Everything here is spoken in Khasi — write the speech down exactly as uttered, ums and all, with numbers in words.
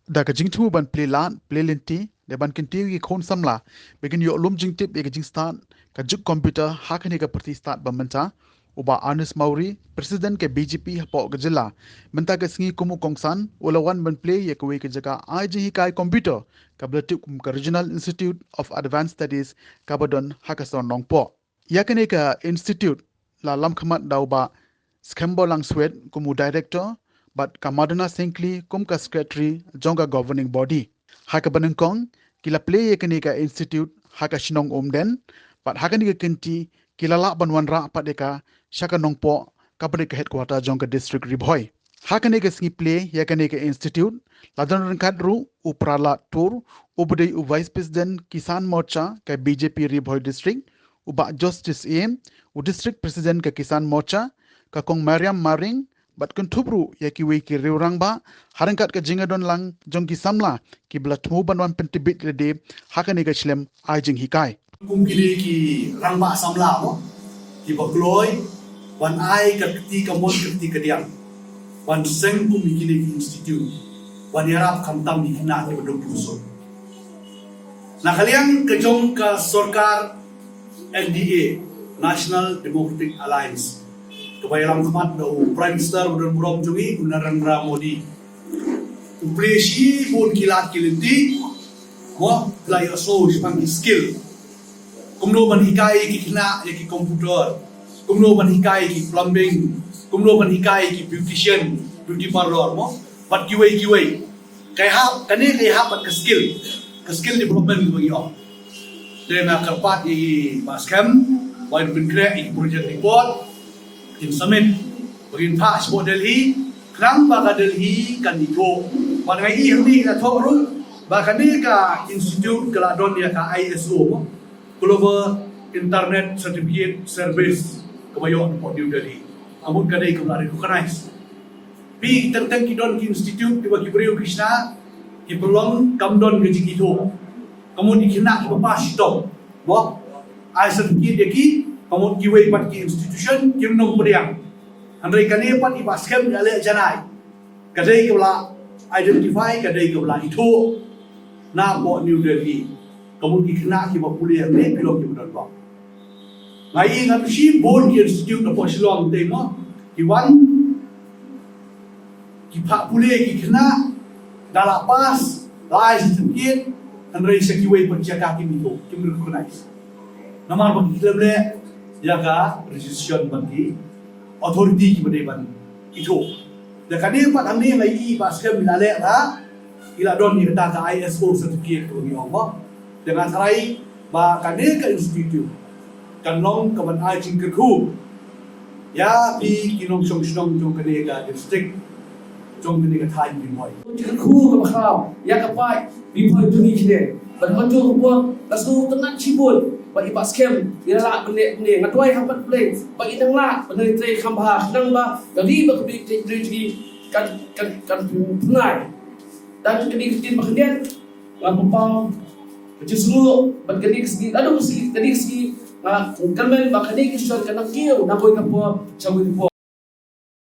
Da ka jingthmu ban plie lad plie lynti da ban kyntiew ïa ki khun samla ba kin ïoh lum jingtip ïa ka jingstad ka juk computer ha kane ka pyrthei stad ba mynta, u Bah Ernest Mawrie, President ka B J P hapoh ka jylla, mynta ka sngi kum u kongsan u la wan ban plie ïa kawei ka jaka ai jinghikai computer kaba la tip kum ka Regional Institute of Advanced Studies kaba don ha ka sor Nongpoh. Ïa kane ka institute la lam khmat da u Bah Skembo Langswet kum u director bad ka Madonna Sengkli kum ka secretary jong ka governing body. Ha kaba nyngkong ki la plie ïa kane ka institute ha ka shnong Umden bad ha kane ka kynti ki la lah ban wanrah pat ïa ka sha ka Nongpoh kaba dei ka headquarter jong ka district Ri Bhoi. Ha kane ka sngi plie ïa kane ka institute la don ryngkat ruh u Prahlad Tur uba dei u Vice President Kisan Morcha ka B J P Ri Bhoi District, u Bah Justice A, u District President ka Kisan Morcha, ka Kong Mariam Maring, bad kynthup ruh ïa kiwei ki riew rangbah ha ryngkat ka jingïadon lang jong ki samla kiba la thmu ban wan pyntbit lade ha kane ka shlem ai jinghikai. Kum kine ki rangbah samla mo kiba kloi ban ai ka kti kamon ka kti kadiang ban seng kum ïa kine ki institute ban ïarap khamtam ïa ki khynnah kiba duk kiba suk. Na ka liang ka jong ka sorkar N D A, National Democratic Alliance, kaba ïalam khmat da u Prime Minister ba don burom jong ngi u Narendra Modi, u plie shibun ki lad ki lynti mo, la ïohsngew shaphang ki skill. Kumno ban hikai ki khynnah ïa ki computer, kumno ban hikai ki plumbing, kumno ban hikai ki beautician, beauty parlor mo, bad kiwei kiwei. Ka ïahap, kane ka ïahap bad ka skill, ka skill development ba ngi ong. Te nga kyrpad ïa i Bah Skhem ba in pynkhreh ïa ki project report, in submit ba ngin phah shapoh Delhi, khnang ba ka Delhi kan ithuh. Bad nga i hangne la thoh ruh ba kane ka institute ka la don ïa ka I S O mo, Global Internet Certificate Service, kaba ïoh napoh New Delhi. Ka mut ka dei kaba la recognize. Phi, teng teng ki don ki institute kiba ki briew ki shna ki pynlong kam don ka jingithuh. Ka mut ki khynnah kiba pass shitom mo, ai certificate ïa ki, ka mut kiwei pat ki institution kim nym pdiang. Hynrei kane pat i Bah Skhem i la leh janai. Ka dei kaba la identify, ka dei kaba la ithuh napoh New Delhi. Ka mut ki khynnah kiba pule hangne ki long kiba don bor. Nga i nga tu shibun ki institute napoh Shillong te mo, ki wan ki phah pule ki khynnah, da la pass, la ai certificate, hynrei sa kiwei pat jaka kim ithuh, kim recognize. Namar ba ki khlem leh ïa ka registration bad ki authority kiba dei ban ithuh. Da kane pat hangne nga i Bah Skhem i la leh ba i la don ïa kata ka I S O certificate kaba ngi ong ba. Te nga tharai ba kane ka institute kan long kaban ai jingkyrkhu ïa phi ki nongshong shnong jong kane ka district, jong kane ka thaiñ Ri Bhoi. Jingkyrkhu kaba khraw ïa ka paid Ri Bhoi jong ngi kine. Bad ha kajuh ka por nga sngewtynnat shibun ba i Bah Skhem i la lah ban leh ne, nga duwai ha khmat Blei ba i nang lah ban leh trei kham bha khnang ba ka ri bad ka ri trei trei kan kan kan pynai. Dan kane ka ktien ba khyndiat nga pynpaw ka jingsngew bad kane ka sngi, naduh ka sngi, kane ka sngi nga kyrmen ba kane ka session kan nang kiew na kawei ka por sha kawei ka por.